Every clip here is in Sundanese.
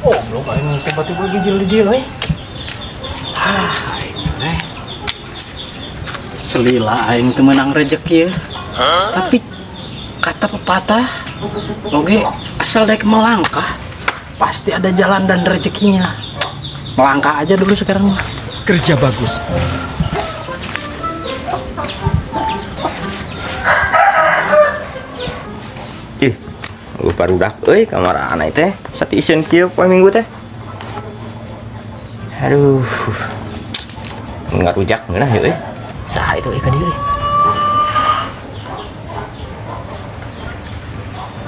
Oh, belum aing tiba-tiba gijil di dieu euy. Ah, aing teh. Selila aing teu meunang rezeki ya. Tapi kata pepatah, oke, asal dek melangkah pasti ada jalan dan rezekinya. Melangkah aja dulu sekarang mah. Kerja bagus. Ih, barudak euy kamarana teh satiiseun kieu poe Minggu teh. Aduh. Ngarujak ngeunah ieu euy. Saha itu euy ka dieu euy?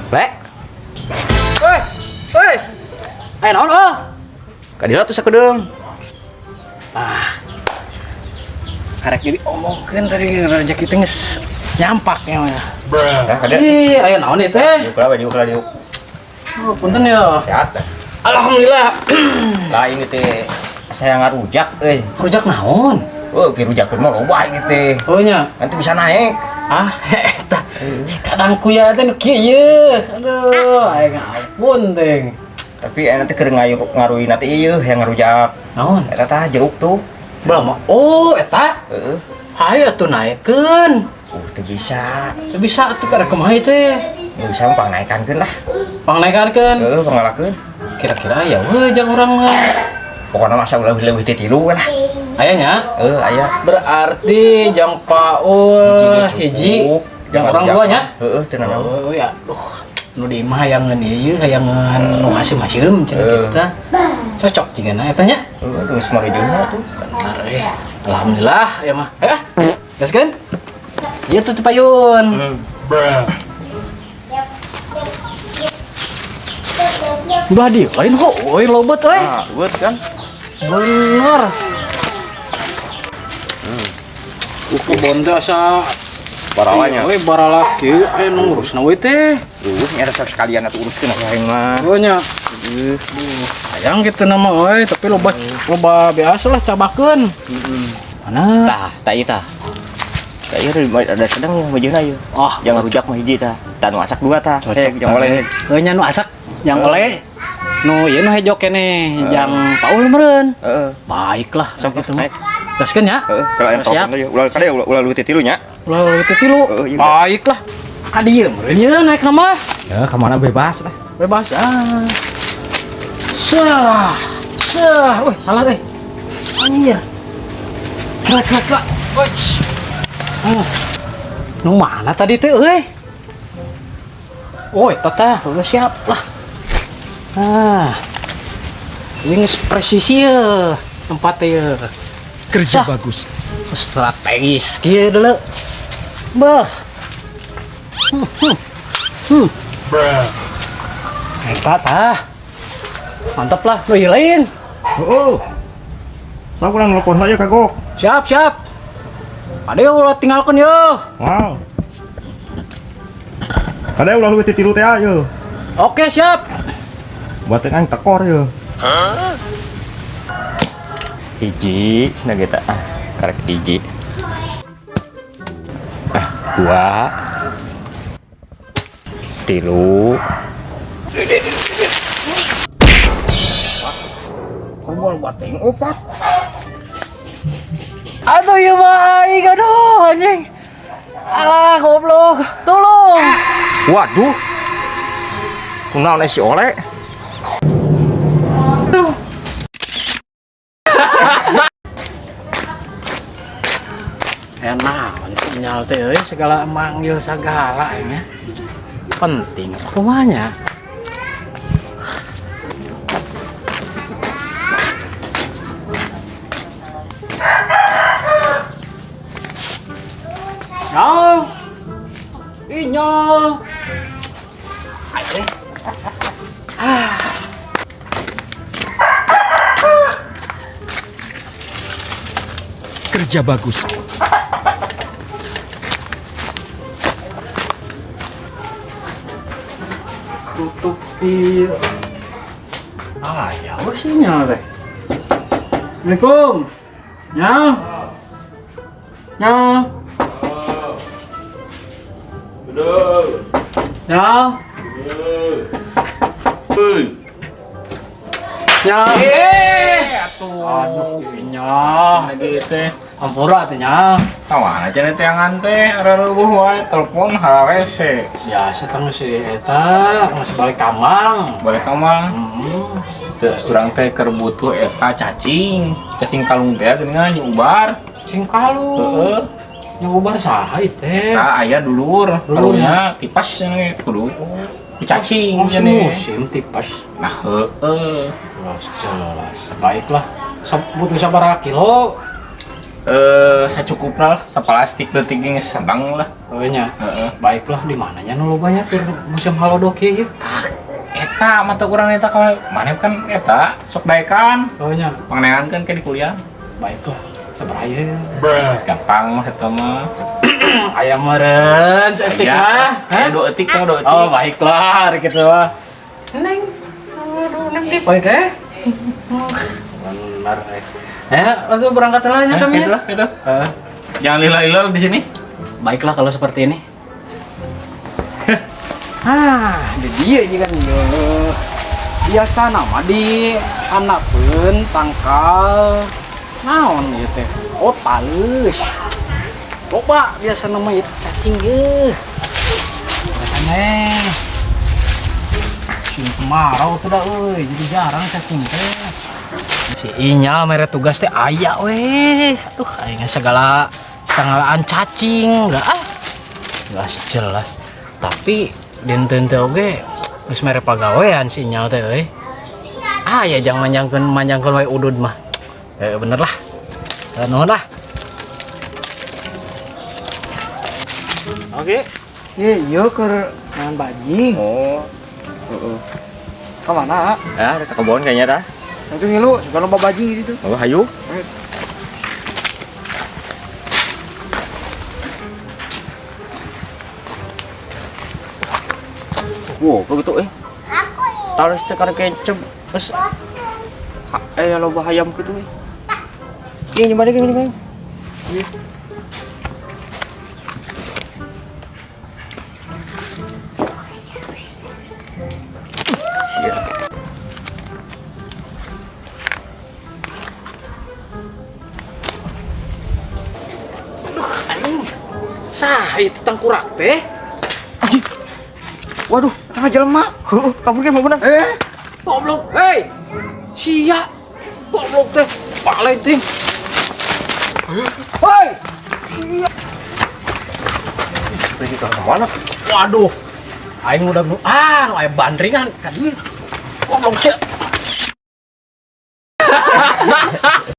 Le, Woi, woi. Ayo naon oh? Ka dieu atuh sakedeung. Ah. Karek jadi omongkeun tadi rezeki teh geus nyampak ya mah. Nah, ka dieu. Ih, ayo naon ieu teh? Diuk lah, diuk lah, diuk. Oh, punten ya. Sehat dah. Alhamdulillah. Lah ini teh saya ngarujak euy. Rujak naon? Oh, ki rujakeun mah loba ini teh. Oh nya. Nanti bisa naik. Ah, eta. Si kadang kuya teh nu kieu ye. Aduh, aing ampun teh. Tapi nanti keur ngaruin nanti ieu yang ngarujak. Naon? Eta tah jeruk tuh. Belah mah. Oh, eta. Heeh. Hayu atuh naekkeun. Teu bisa. Teu bisa atuh kada kumaha ieu teh. Nu bisa mah pangnaekankeun lah. Pangnaekankeun. Heeh, pangalakeun. Kira-kira aya we jang urang mah. Pokoknya masa leuwih-leuwih ti tilu we lah. Aya nya? Heeh, aya. Berarti jang Paul hiji, jang orang dua nya. Heeh, teu nanaon. Oh ya, duh. Nu di imah hayangeun ieu hayangeun nu haseum-haseum cenah kitu tah. Cocok jigana eta nya. Heeh, geus marijeunna tuh. Bener eh. Alhamdulillah ya mah. Eh, gaskeun. Ieu tuh payun. Belah dieu lain heueuy lobet euy. Nah, buat kan. Bener. Kebon teh asa Barawanya. Euy baralaki aya nu ngurusna we teh. Duh, nya rasa sekalian atuh uruskeun atuh aing mah. Oh nya. Heeh. Hayang gitu nama euy, tapi loba loba biasa lah cabakeun. Mana? Tah, tah ieu tah. Tah ieu ada sedang ya majeuna ieu. Oh, Jangan rujak mah hiji tah. Tah nu asak dua tah. Cocok. Eh, jang oleh. Heuh nya nu asak, jang oleh. Nu ieu nu hejo keneh, jang Paul meureun. Heeh. Baiklah, Sok gitu mah. naik. Gaskeun ya. Heeh, kalau yang Siap. tau ulah kade ulah leuwih ti tilu nya. Ulah leuwih ti tilu. Heeh, iya. Baiklah. Adi ieu meureun ye naik nama. Ya, ka mana bebas lah. Bebas ah. Sah. Sah. Wih, salah euy. Anjir. Kera kera kera. Wih. Nu mana tadi teh euy? Oh, eta tah, udah siap lah. Ah. Ini geus presisi ye tempatnya ye. Kerja Sah. bagus. Strategis kieu dulu. Bah. Eta tah. Mantap lah, nu ieu lain. Heeh. Sok urang nelpon aja kagok. Siap, siap. Ade ulah tinggalkeun ye. Wow. Kade ulah leuwih ti tilu teh ieu. Oke, siap. Buat aing tekor ieu. Hiji, nah kita ah, karek hiji. Ah, dua. Tilu. Wah, buat aing opat. Aduh ieu mah aing aduh anjing. Alah goblok. Tolong. Waduh. Kunaon si Ole? Aduh. Enak, sinyal teh euy segala manggil segala ya. Penting apa kumanya? Nyol. Inyol. Ayo. Ah. Kerja bagus. Tutup iya. Ah, jauh sinyal teh. Assalamualaikum. Nyal. Nyal. Nyal. Nya. Atuh. Aduh, nya. Lagi teh. Ampura atuh nya. Kawana cenah teangan teh arareueuh wae telepon hararese. Biasa teh si eta geus balik kamang. Balik kamang. Heeh. Terus urang teh keur butuh eta cacing. Cacing kalung teh geuningan jeung ubar. Cacing kalung. Heeh. Yang ubar saha ieu teh? Eta aya dulur, Dulurnya. kalungnya tipas cenah kudu. Cacing Oh, cenah. musim tipas. Nah, heeh. Jelas, jelas. Baiklah. Butuh sabaraha kilo? Sacukupna lah, sapalastik leutik ge geus sedang lah. Oh nya. Heeh. Baiklah, di mananya nu lobanya keur musim halodok ieu? Tah, eta mata urang eta ka maneh kan eta sok daekan. Oh nya. Pangneankeun ke di kuliah. Baiklah. Sabaraha ieu? Gampang mah eta mah. Aya meureun saeutik mah. Aya dua eutik tah, dua eutik. Oh, baiklah, hari kitu mah. Neng. Aduh, neng di poe teh. Benar eh. Ya, langsung berangkat lah nya kami. Gitu ya. lah, gitu. Eh, Jangan lila-lila di sini. Baiklah kalau seperti ini. Ah, di dia ini kan yo. Biasa nama di handapeun tangkal naon ieu teh? Oh, taleus. Loba biasa nama ieu cacing ye. Aneh. Musim kemarau tuh dah euy, jadi jarang cacing teh. Si Inya mere tugas teh aya weh. Tuh aing segala setengahlaan cacing enggak ah. Jelas jelas. Tapi dinten teh oge geus mere pagawean si Inyal teh euy. Ah ya jangan manjangkeun wae udud mah. Bener lah. Nuhun lah. Oke. Iya, iya keur makan bajing. Oh. Heeh. Ka mana? Ya, ada ke kebun kayaknya dah. Itu ngilu suka lomba bajing gitu. Oh, hayu. Ayo. Wow, begitu eh. Taruh teh karena kecep. Terus loba hayam gitu eh. Gini gimana gini gimana? Iya. Aduh, anjing. Sah itu tangkurak teh. Anjing. Waduh, Sama jelema. heeh, kabur kan mau bener. Goblok, hei. Sia. Goblok teh. Pale ting. Hei. Sia. Pergi ke mana? Waduh. Aing udah nu ah, nu aya bandringan ka dieu. Goblok sia.